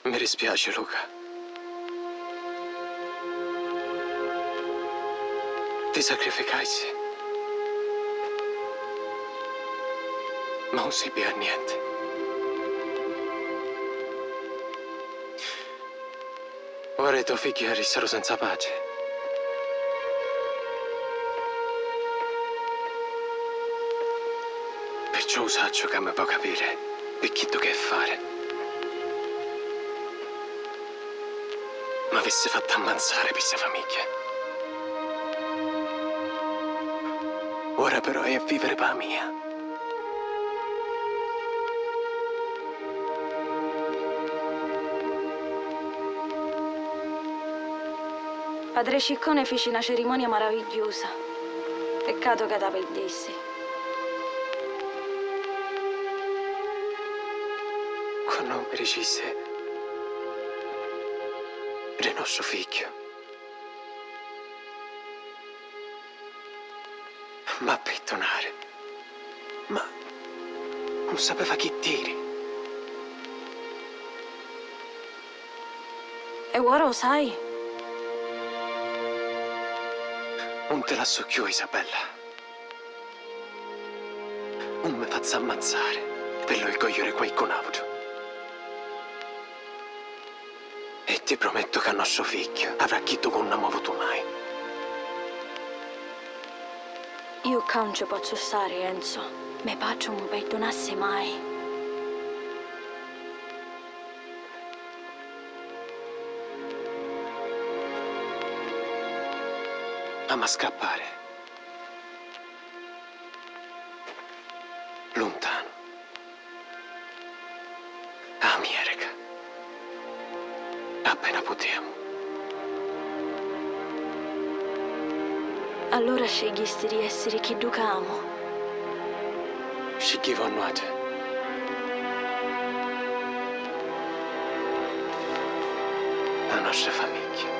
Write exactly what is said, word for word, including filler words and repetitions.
Mi dispiaci, Luca. Ti sacrificasti. Ma 'un sirvia a nienti. Ora i to figghi arristaru senza patri. Perciò u sacciu ca mi po' capiri pi chiddu chi è fari. M'avissi fattu ammazzari pi ssa famigghia. Ora però è a viviri pâ mia. Padre Ciccone fici na cerimonia maravigghiusa. Peccatu ca ta pirdisti. Quannu mi dicisti di nostru figghiu. M'ha pirdunari, ma 'un sapeva chi diri. E ora u sai? 'Un ti lassu cchiù, Isabella. 'Un mi fazzu ammazzari pi lu orgogliu di qualcun autru. E ti promettu ca nostru figghiu avrà chiddu ca 'un hamu avutu mai. Iu ccà 'un ci pozzu stari, Enzo. Me patri 'un mi pirdunassi mai. Hamu a scappari. Luntanu. America. Appena putemu. Allura scegghisti di essiri chiddu ca amu. Scigghivu a nuatri. A nostra famigghia.